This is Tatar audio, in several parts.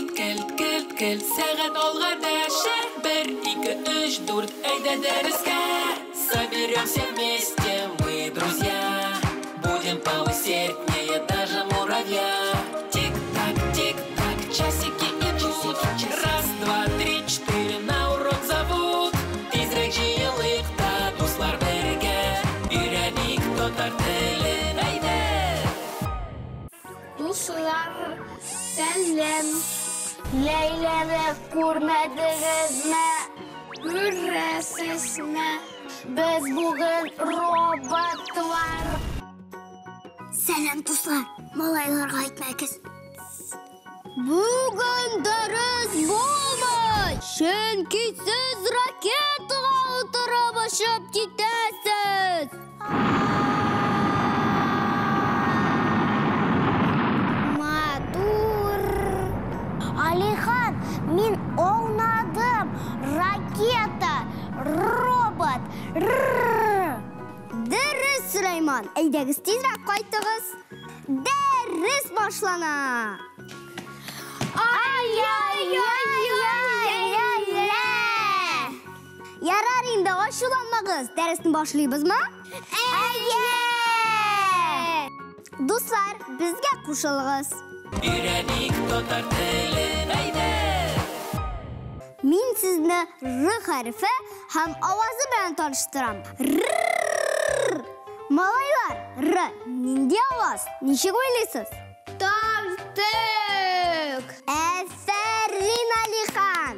Келт, келт, келт, келт, сәгать алга дәшә. 1, 2, 3, 4, әйдә дәрескә. Соберемся вместе мы, друзья. Будем поусерднее даже муравья. Тик-так, тик-так, часики идут. 1, 2, 3, 4, на урок зовут. Тизрәк җыелыйк та, дуслар, бергә. Өйрәник татар телен, әйдә! Дуслар, сәлам! Ләйләне күрмәдегезме? Күрәсезме? Без бүген роботлар. Сәлам, дуслар! Малайларга әйтмәгез. Бүген дәрес булмый, чөнки сез ракетага утырып очып китәсез. Матур. Алихан, мин аунадым. Ракета, робот. Рррр. Дөрес, Сөләйман. Әйдәгез тизрәк кайтыгыз. Дәрес башлана. Ай-яй-яй-яй-яй-яй. Ярар инде, ачуланмагыз. Дәресне башлыйбызмы? Әйе! Дуслар, безгә кушылыгыз. Өйрәник татар телен, әйдә! Мин сезне Р хәрефе һәм авазы белән таныштырам. Р. Малайлар, Р нинди аваз? Ничек уйлыйсыз? Тартык! Әфәрин, Алихан!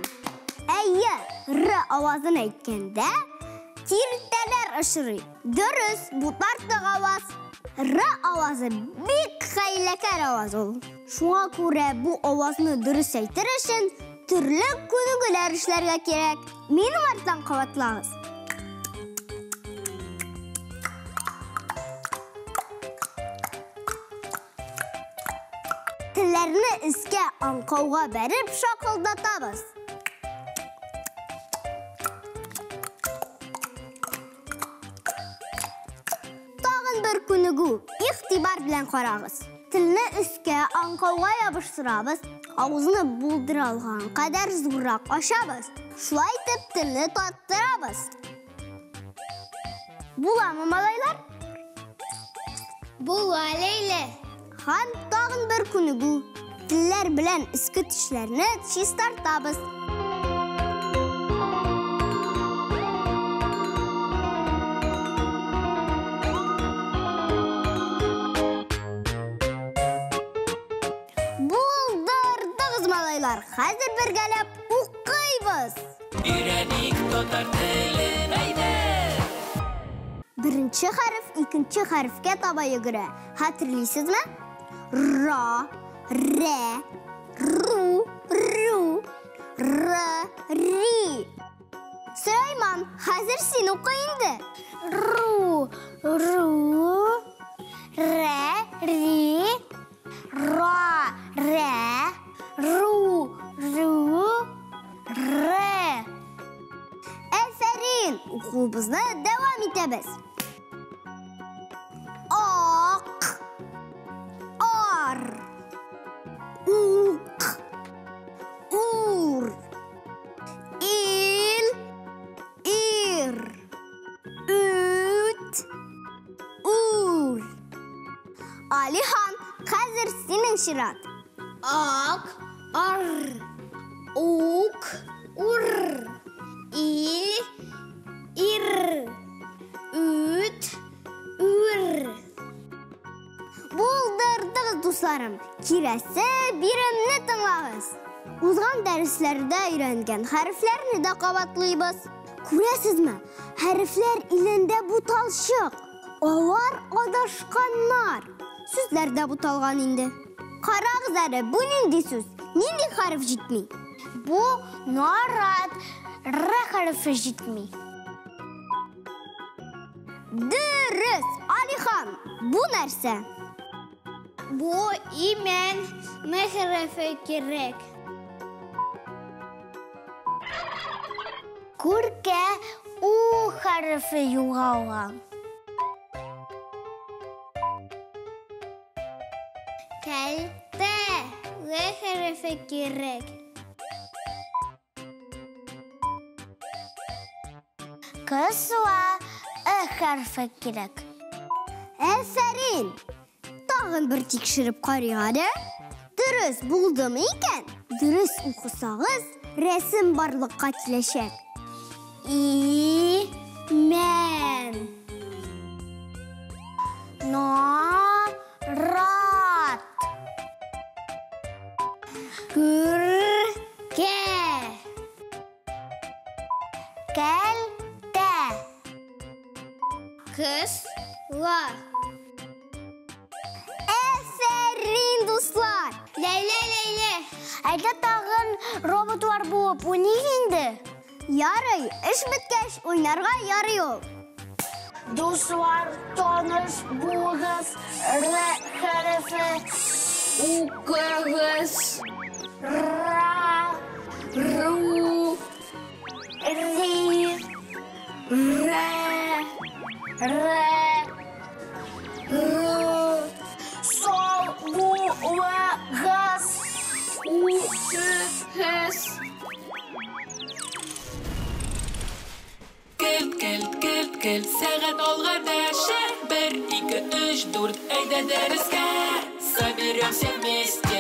Әйе, Р авазын әйткәндә киртәләр очрый. Дөрес, бу тартык аваз. Р авазы бик хәйләкәр аваз ул. Шуңа күрә бу авазны дөрес әйтер өчен төрле күнегүләр эшләргә кирәк. Минем арттан кабатлагыз. Телләрне өскә аңкауга бәреп шакылдатабыз. Тагын бер күнегү. Игътибар белән карагыз. Телне өскә аңкауга ябыштырабыз. Авызны булдыра алган кадәр зуррак ачабыз. Шулай итеп телне тарттырабыз. Буламы, малайлар? Була, Ләйлә. Һәм тагын бер күнегү. Телләр белән өске тешләрне чистартабыз. Булдырдыгыз, малайлар. Хәзер бергәләп укыйбыз. Өйрәник татар телен, әйдә! Беренче хәреф икенче хәрефкә таба йөгерә. Хәтерлисезме? Ра, рә, ру, рю, р, ри. Сөләйман, хәзер син укы инде. Ру, ру, рә, ри, ра, рә, ру, ру, рә. Әфәрин! Укуыбызны дәвам итәбез. Ак, ар, ук, ур, ил, ир, үт, ур. Алихан, хәзер синең чират. Ак, ар, ук, ур, ил, ир, үт, үр. Булдырдыгыз, дусларым. Киләсе биремне тыңлагыз. Узган дәресләрдә өйрәнгән хәрефләрне дә кабатлыйбыз. Күрәсезме? Хәрефләр илендә буталчык. Алар адашканнар. Сүзләр дә буталган инде. Карагыз әле, бу нинди сүз? Нинди хәреф җитми? Бу нарат. Р хәрефе җитми. Дөрес, Алихан, бу нәрсә? Бу имән. М хәрефе кирәк. Күркә У хәрефе югалган. Кәлтә Г хәрефе кирәк. Кысла Э хәрефе кирәк. Әфәрин! Тагын бер тикшереп карыйк әле. Дөрес булдымы икән? Дөрес укысагыз, рәсем барлыкка киләчәк. И мән. Нарат. Күркә. Кәлтә. Кысла. Әфәрин, дуслар! Ләйлә, Ләйлә. Әйдә тагын роботлар булып уйныйк инде. Ярый, эш беткәч, уйнарга ярый ул. Дуслар, таныш булыгыз. Р хәрефе укыгыз. Ра, ру, ри, рә, рә, ру. Сау булыгыз. Укыгыз. Келт, келт, келт, келт, сәгать алга дәшә. Бер, ике, өч, дүрт, әйдә дәрескә. Соберемся вместе.